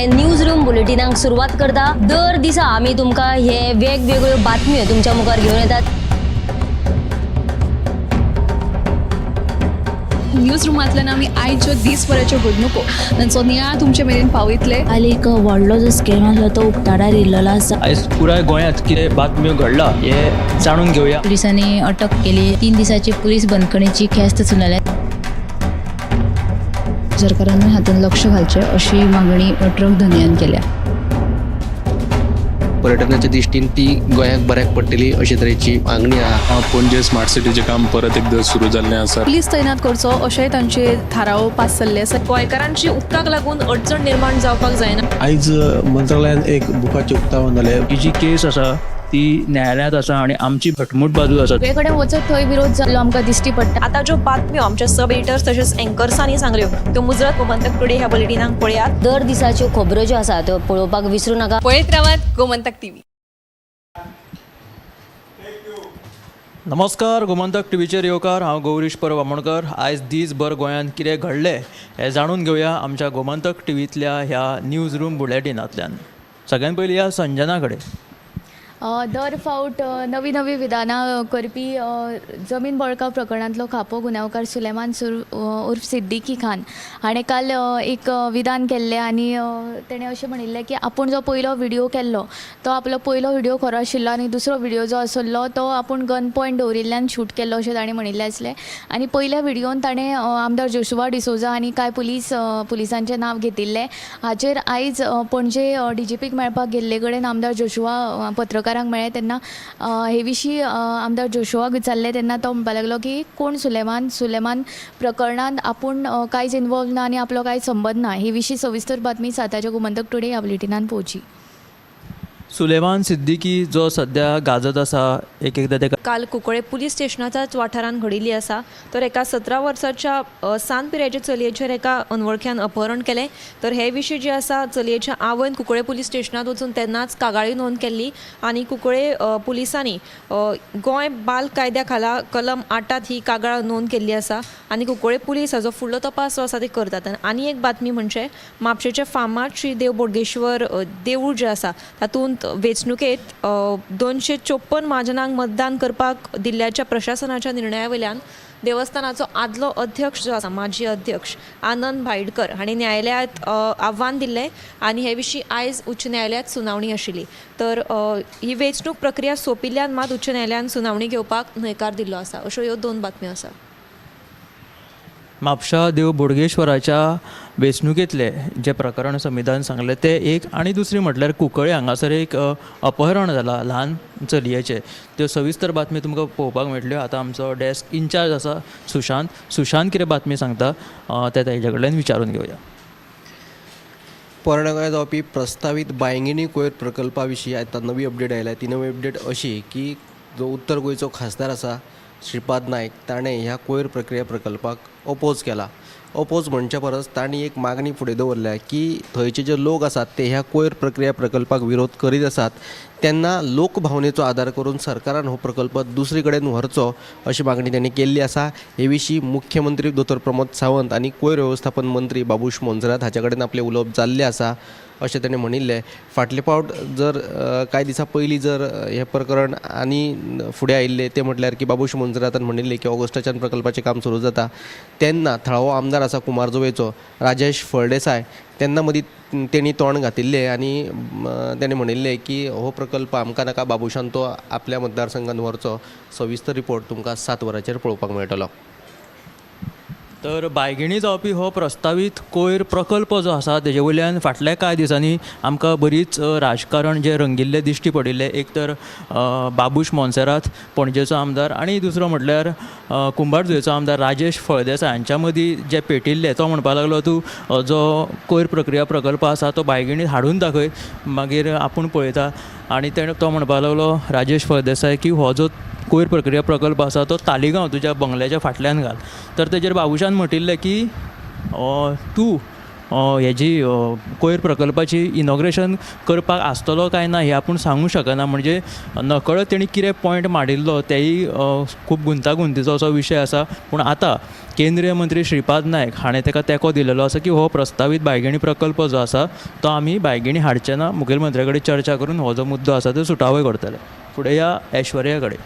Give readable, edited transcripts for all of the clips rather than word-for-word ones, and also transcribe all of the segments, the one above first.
News room बुलेटिनाक सुरवात करता. दर दिसा आमी तुमकां हे वेगवेगळ्यो बातम्यो तुमच्या मुखार घेवन येतात. न्यूज रुमांतल्यान आमी आयच्यो दीसभराच्यो घडणुको तांचो नियाळ तुमचे मेरेन पावयतले. काल एक व्हडलो जो स्कॅम आसलो तो उक्ताडार येयल्लो आसा. आयज पुराय गोंयांत कितें बातम्यो घडला हें जाणून घेवया. पुलिसांनी अटक केली. 3 दिसाची पुलीस बंदखणीची ख्यास्त सुनायल्या. सरकारानूय हातूंत लक्ष घालचें अशी मागणी ट्रक धनयान केल्या. पर्यटनाच्या दृश्टीन ती गोंयाक बऱ्याक पडटली अशे तरेची मागणी आहा. पणजे स्मार्ट सिटीचें काम परत एकदां सुरू जाल्लें आसा. पुलीस तैनात करचो अशेंय तांचे थाराव पास जाल्ले आसा. गोंयकारांची उदकाक लागून अडचण निर्माण जावपाक जायना. आयज मंत्रालयान एक बुकाचें उक्तावण जालें. ही जी केस आसा ती न्यायालयांत आसा आनी आमची घटमूट बाजू आसा. सगळे कडेन वचत थंय विरोध जाल्लो आमकां दिश्टी पडटा. आतां ज्यो बातम्यो आमच्या सब एडिटर्स तशेंच एंकर्सांनी सांगल्यो त्यो मुजरत गोमंतक टुडे ह्या बुलेटिनाक पळयात. दर दिसाच्यो खबरो ज्यो आसा त्यो पळोवपाक विसरू नाका. पळयत रावात गोमंतक टीव्ही. नमस्कार, गोमंतक टीव्हीचेर येवकार. हांव गौरीश परब आमोणकर. आयज दीसभर गोंयांत कितें घडलें हें जाणून घेवया आमच्या गोमंतक टीव्हींतल्या ह्या न्यूज रूम बुलेटिनांतल्यान. सगळ्यान पयलीं ह्या संजना कडेन. दर फावट नवी नवी विधानां करपी जमीन बळकाव प्रकरणांतलो खापो गुन्यांवकार सुलेमान उर्फ सिद्दीकी खान हाणें काल एक विधान केल्लें आनी तेणें अशें म्हणिल्लें की आपूण जो पयलो व्हिडियो केल्लो तो आपलो पयलो व्हिडियो खरो आशिल्लो आनी दुसरो व्हिडियो जो आसलो तो आपूण गन पॉयंट दवरिल्ल्यान शूट केल्लो अशें ताणें म्हणिल्लें आसलें. आनी पयल्या व्हिडियोन ताणें आमदार जोशुआ डिसोजा आनी कांय पुलिसांचें नांव घेतिल्लें. हाचेर आयज पणजे डीजीपीक मेळपाक गेल्ले कडेन आमदार जोशुआ पत्रकारांक मेळ्ळे तेन्ना हे विशीं आमदार जोशुआक विचारलें तेन्ना तो म्हणपाक लागलो की कोण सुलेमान, सुलेमान प्रकरणांत आपूण कांयच इनवॉल्व ना आनी आपलो कांय संबंद ना. हे विशीं सविस्तर बातमी साताच्या गोमंतक टुडे ह्या बुलेटिनान पळोवची. सुलेमान सिद्दीकी जो सद्या गाजत आसा, एक एकदां ताका काल कुंकळे पुलीस स्टेशनाच्याच वाठारांत घडिल्ली आसा. तर एका 17 वर्साच्या सान पिरायेच्या चलयेचेर एका अनवळख्यान अपहरण केलें. तर हे विशीं जे आसा चलयेच्या आवयन कुंकळे पुलीस स्टेशनांत वचून तेन्नाच कागाळी नोंद केल्ली आनी कुंकळे पुलिसांनी गोंय बाल कायद्या खाला कलम 8 ही कागाळ नोंद केल्ली आसा आनी कुंकळे पुलीस हाजो फुडलो तपास जो आसा ते करतात. आनी एक बातमी म्हणजे म्हापशेच्या फामाद श्री देव बोडगेश्वर देवूळ जें आसा तातूंत वेंचणुकेंत 254 म्हाजनांक मतदान करपाक दिल्ल्याच्या प्रशासनाच्या निर्णया वयल्यान देवस्थानाचो आदलो अध्यक्ष जो आसा माजी अध्यक्ष आनंद भाईडकर हांणी न्यायालयांत आव्हान दिल्लें आनी हे विशीं आयज उच्च न्यायालयांत सुनावणी आशिल्ली. तर ही वेंचणूक प्रक्रिया सोंपिल्ल्यान मात उच्च न्यायालयान सुनावणी घेवपाक न्हयकार दिल्लो आसा. अश्यो ह्यो 2 बातम्यो आसा. म्हापशा देव बोडगेश्वराच्या वेंचणुकेंतलें जें प्रकरण संविधान सांगलें तें एक, आनी दुसरी म्हटल्यार कुंकळे हांगासर एक अपहरण जालां ल्हान चलयेचें. त्यो सविस्तर बातमी तुमकां पळोवपाक मेळटल्यो. आतां आमचो डेस्क इन्चार्ज आसा सुशांत. सुशांत कितें बातमी सांगता तें ताजे कडल्यान विचारून घेवया. पोरण्या गोंयांत जावपी प्रस्तावीत बांयगिणी कोयर प्रकल्पा विशीं आतां नवी अपडेट आयल्या. ती नवी अपडेट अशी की जो उत्तर गोंयचो खासदार आसा श्रीपाद नायक ताणें ह्या कोयर प्रक्रिया प्रकल्पाक ओपोज केला. ओपोज म्हणचे परस तांणी एक मागणी फुडें दवरल्या की थंयचे जे लोक आसात ते ह्या कोयर प्रक्रिया प्रकल्पाक विरोध करीत आसात तेन्ना लोकभावनेचो आदार करून सरकारान हो प्रकल्प दुसरे कडेन व्हरचो अशी मागणी तांणी केल्ली आसा. हे विशीं मुख्यमंत्री दोतोर प्रमोद सावंत आनी कोयर वेवस्थापन मंत्री बाबूश मोन्सेरात हाचे कडेन आपलें उलोवप जाल्लें आसा अशें ताणें म्हणिल्लें. फाटले फावट जर कांय दिसां पयलीं जर हें प्रकरण आनी फुडें आयिल्लें तें म्हटल्यार की बाबूश मोन्सेरातान म्हणिल्लें की ऑगस्टाच्यान प्रकल्पाचें काम सुरू जाता तेन्ना थळावो आमदार आसा कुमारजुवेचो राजेश फळदेसाय तेन्ना मदीं तेणी तोंड घातिल्लें आनी तेणें म्हणिल्लें की हो प्रकल्प आमकां नाका, बाबूशान तो आपल्या मतदारसंघान व्हरचो. सविस्तर रिपोर्ट तुमकां 7 वरांचेर पळोवपाक मेळटलो. तर बायगिणी जावपी हो प्रस्तावीत कोयर प्रकल्प जो आसा तेजे वयल्यान फाटल्या कांय दिसांनी आमकां बरीच राजकारण जें रंगिल्लें दिश्टी पडिल्लें. एक तर बाबूश मोन्सेरात पणजेचो आमदार आनी दुसरो म्हटल्यार कुंभारजुवेचो आमदार राजेश फळदेसाय हांच्या मदीं जें पेटिल्लें तो म्हणपाक लागलो तूं जो कोयर प्रक्रिया प्रकल्प आसा तो बायगिणी हाडून दाखय, मागीर आपूण पळयता. आनी तो म्हणपाक लागलो राजेश फळदेसाय की हो जो कोयर प्रक्रिया प्रकल्प आसा तो तालिगांव तुज्या बंगल्याच्या फाटल्यान घाल. तर तेजेर बाबूशान म्हटिल्लें की तूं हेजी कोयर प्रकल्पाची इनॉग्रेशन करपाक आसतलो काय ना हें आपूण सांगूंक शकना. म्हणजे नकळत तेणी कितें पॉयंट मांडिल्लो तेय खूब गुंतागुंतीचो असो विशय आसा. पूण आतां केंद्रीय मंत्री श्रीपाद नायक हाणें ताका तेंको दिलेलो आसा की हो प्रस्तावीत बायगिणी प्रकल्प जो आसा तो आमी बायगिणी हाडचे ना, मुखेलमंत्र्या कडेन चर्चा करून हो जो मुद्दो आसा तो सुटावो करतले. फुडें या ऐश्वर्या कडेन.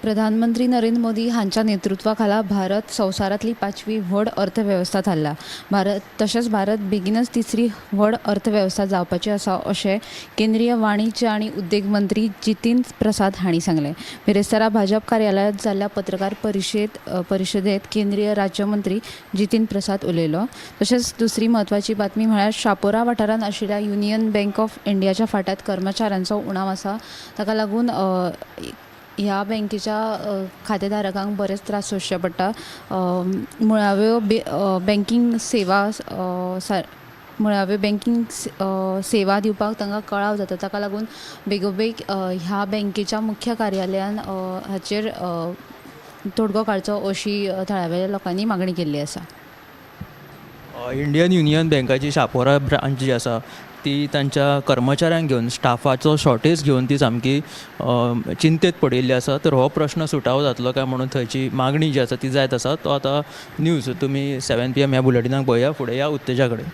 प्रधानमंत्री नरेंद्र मोदी हांच्या नेतृत्वा खाला भारत संवसारांतली 5वी व्हड अर्थवेवस्था थारला. भारत तशेंच भारत बेगीनच 3री व्हड अर्थवेवस्था जावपाची आसा अशें केंद्रीय वाणिज्य आनी उद्देग मंत्री जितीन प्रसाद हांणी सांगलें. बिरेस्तारा भाजप कार्यालयांत जाल्ल्या पत्रकार परिशदेंत केंद्रीय राज्यमंत्री जितीन प्रसाद उलयलो. तशेंच दुसरी म्हत्वाची बातमी म्हळ्यार शापोरा वाठारांत आशिल्ल्या युनियन बँक ऑफ इंडियाच्या फांट्यांत कर्मचाऱ्यांचो उणाव आसा. ताका लागून ह्या बँकेच्या खातेधारकांक बरेच त्रास सोंसचे पडटा. मुळाव्यो बँकींग सेवा मुळाव्यो बँकींग सेवा दिवपाक तांकां कळाव जाता. ताका लागून बेगोबेग ह्या बँकेच्या मुख्य कार्यालयान हाचेर तोडगो काडचो अशी थळाव्या लोकांनी मागणी केल्ली आसा. इंडियन युनियन बँकाची शापोरा ब्रांच जी आसा ती तांच्या कर्मचाऱ्यांक घेवन स्टाफाचो शॉर्टेज घेवन ती सामकी चिंतेत पडिल्ली आसा. तर हो प्रश्न सुटावो जातलो काय म्हणून थंयची मागणी जी आसा ती जायत आसा. तो आतां न्यूज तुमी 7 PM ह्या बुलेटिनाक पळया. फुडें या उत्तेजा कडेन.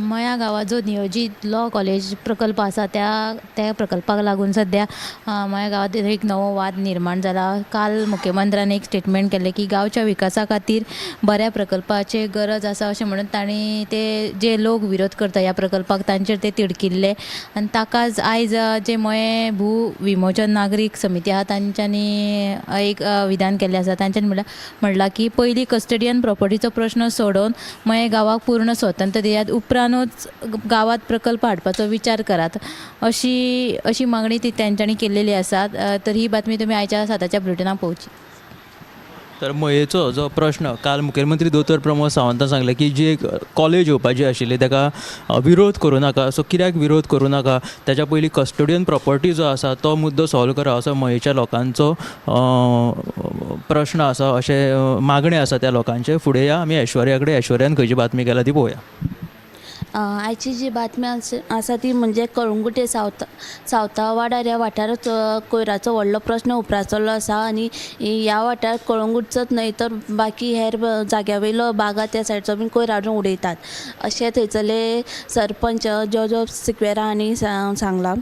मया गांवांत जो नियोजीत लॉ कॉलेज प्रकल्प आसा त्या प्रकल्पाक लागून सद्या मया गांवांत एक नवो वाद निर्माण जाला. काल मुख्यमंत्र्यान एक स्टेटमेंट केल्लें की गांवच्या विकासा खातीर बऱ्या प्रकल्पाची गरज आसा अशें म्हणून तांणी ते जे लोक विरोध करता ह्या प्रकल्पाक तांचेर ते तिडकिल्ले आनी ताकाच आयज जे मयें भू विमोचन नागरीक समिती आहा तांच्यांनी एक विधान केल्लें आसा. तांच्यांनी म्हणलां की पयलीं कस्टडियन प्रॉपर्टीचो प्रश्न सोडोवन मयें गांवाक पूर्ण स्वतंत्र दियात, उपरांतूच गांवांत प्रकल्प हाडपाचो विचार करात अशी अशी मागणी ती तेंच्यांनी केल्लेली आसा. तर ही बातमी तुमी आयच्या 7च्या बुलेटिनाक पळोवची. तर मयेचो जो प्रश्न काल मुखेलमंत्री दोतोर प्रमोद सावंतान सांगलें की जी एक कॉलेज येवपाची आशिल्ली ताका विरोध करूं नाका. सो कित्याक विरोध करूं नाका, ताच्या पयलीं कस्टोडियन प्रॉपर्टी जो आसा तो मुद्दो सॉल्व करा असो मयेच्या लोकांचो प्रश्न आसा, अशें मागणें आसा त्या लोकांचें. फुडें या आमी ऐश्वर्या कडेन. ऐश्वर्यान खंयची बातमी केल्या ती पळोवया. आयची जी बातमी आसा ती म्हणजे कळंगुटे सावथा वाडार ह्या वाठारांत कोयराचो व्हडलो प्रश्न उप्रासलो आसा आनी ह्या वाठारांत कळंगूटचोच न्हय तर बाकी हेर जाग्या वयलो बागा त्या सायडचो बीन कोयर हाडून उडयतात अशें थंयसरले सरपंच जोजो सिक्वेरा हांणी सांगलां.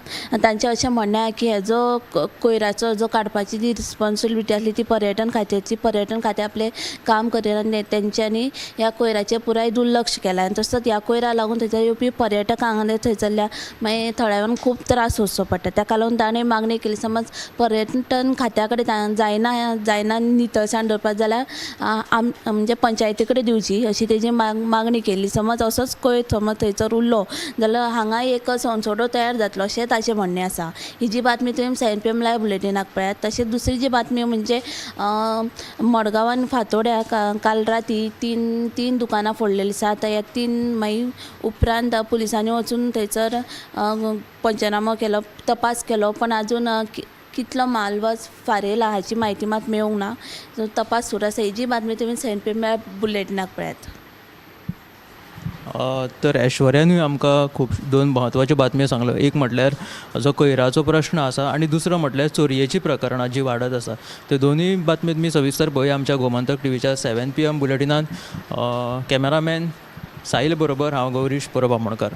तांचें अशें म्हणणें आहा की हेजो कोयराचो जो काडपाची जी रिस्पोन्सिबिलिटी आसली ती पर्यटन खात्याची, पर्यटन खातें आपलें काम करिना आनी तेंच्यांनी ह्या कोयराचें पुराय दुर्लक्ष केलां आनी तसोच ह्या कोयरा लागून थंयसर येवपी पर्यटकांक आनी थंयसरल्या मागीर थळाव्यांक खूब त्रास सोंसचो पडटा. ताका लागून ताणें मागणी केली समज पर्यटन खात्या कडेन जायना जायना नितळसाण दवरपाक जाल्यार म्हणजे पंचायती कडेन दिवची अशी तेजी मागणी केली. समज असोच कोयर समज थंयसर उरलो जाल्यार हांगा एक सोनसोडो तयार जातलो अशें ताचें म्हणणें आसा. ही जी बातमी तुमी 7 PM live बुलेटिनाक पळयात. तशेंच दुसरी जी बातमी म्हणजे मडगांवान फातोड्या काल राती तीन दुकानां फोडलेलीं आसा. आतां ह्या 3 मागीर उपरांत पुलिसांनी वचून थंयसर पंचनामो केलो, तपास केलो, पण आजून कितलो माल वच फारयला हाची म्हायती मात मेळूंक ना. तपास सुरू आसा. ही जी बातमी तुमी 7 PM बुलेटिनाक पळयात. तर ऐश्वर्यानूय आमकां खूब दोन म्हत्वाच्यो बातम्यो सांगल्यो. एक म्हटल्यार जो कोयराचो प्रश्न आसा आनी दुसरो म्हटल्यार चोरयेची प्रकरणां जी वाडत आसा. त्यो दोनूय बातमी तुमी सविस्तर पळया आमच्या गोमंतक टिवीच्या 7 PM बुलेटिनान. कॅमेरामॅन साहिल बरोबर हांव गौरीश परब आमोणकर.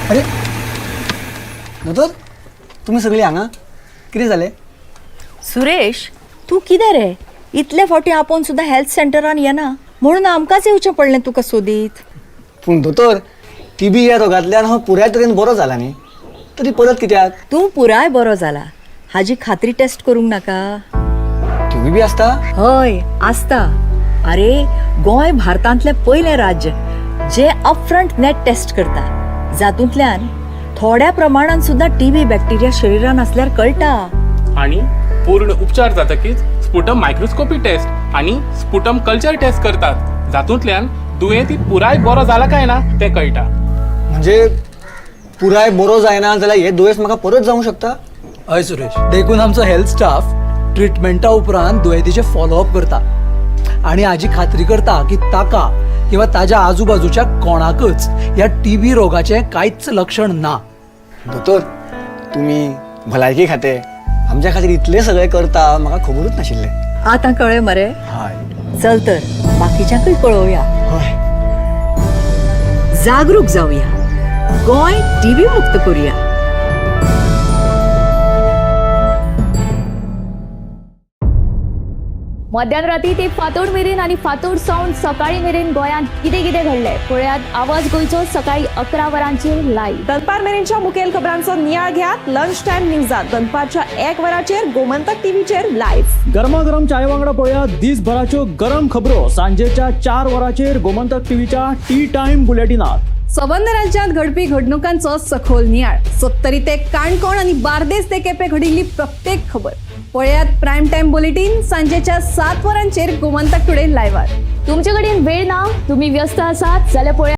अरे दोतोर, तुमी सगळीं हांगा कितें जालें? सुरेश, तूं कितें रे इतले फावटी आपोवन सुद्दां हेल्थ सेंटरान येना म्हणून आमकांच येवचें पडलें तुका सोदीत. पूण दोतोर, टीबी ह्या रोगांतल्यान हांव पुराय तरेन बरो जाला न्ही, तरी परत कित्याक? तूं पुराय बरो जाला हाजी खात्री टेस्ट करूंक नाका? टीबी बी आसता? हय आसता. अरे गोंय भारतांतलें पयलें राज्य जें अपफ्रंट नेट टेस्ट करता, जातूंतल्यान थोड्या प्रमाणान सुद्दां टीबी बॅक्टेरिया शरिरान आसल्यार कळटा. आनी पूर्ण उपचार जातकीच स्पुटम मायक्रोस्कोपी टेस्ट आनी स्पुटम कल्चर टेस्ट करतात, जातूंतल्यान दुयेंती पुराय बरो जाला काय ना तें कळटा. म्हणजे पुराय बरो जायना जाल्यार हें दुयेंस म्हाका परत जावंक शकता? हय सुरेश, देखून आमचो हेल्थ स्टाफ ट्रिटमेंटा उपरांत दुयेंतीचें फॉलोअप करता आनी हाजी खात्री करता की ताका किंवा ताज्या आजूबाजूच्या कोणाकच ह्या टीबी रोगाचें कांयच लक्षण ना. दोतोर, तुमी भलायकी खातें आमच्या खातीर इतलें सगळें करता म्हाका खबरूच नाशिल्लें. आतां कळ्ळें मरे? हय. चल तर बाकीच्यांकूय पळोवया. हय. जागरूक जावया, गोंय टीबी मुक्त करूया. मध्यान राती ते फांतोड मेरेन आनी फांतोड सावन सकाळी मेरेन गोंयांत कितें कितें घडलें पळयात आवाज गोंयचो सकाळी 11 वरांचेर लायव्ह. दनपार मेरेनच्या मुखेल खबरांचो नियाळ घेयात लंच टायम न्यूजात दनपारच्या 1 वराचेर गोमंतक टीव्हीचेर लायव्ह. गरमागरम चाय वांगडा पळया दिसभराच्यो गरम खबरो सांजेच्या 4 वरांचेर गोमंतक टीव्हीच्या टी टायम बुलेटिनात. सबंद राज्यांत घडपी घडणुकांचो सखोल नियाळ, सत्तरी ते काणकोण आनी बार्देस ते केपें घडिल्ली प्रत्येक खबर पळयात प्रायम टायम बुलेटीन सांजेच्या 7 वरांचेर गोमंतक टुडे लायव्हार. तुमचे कडेन वेळ ना, तुमी व्यस्त आसात जाल्यार पळयात.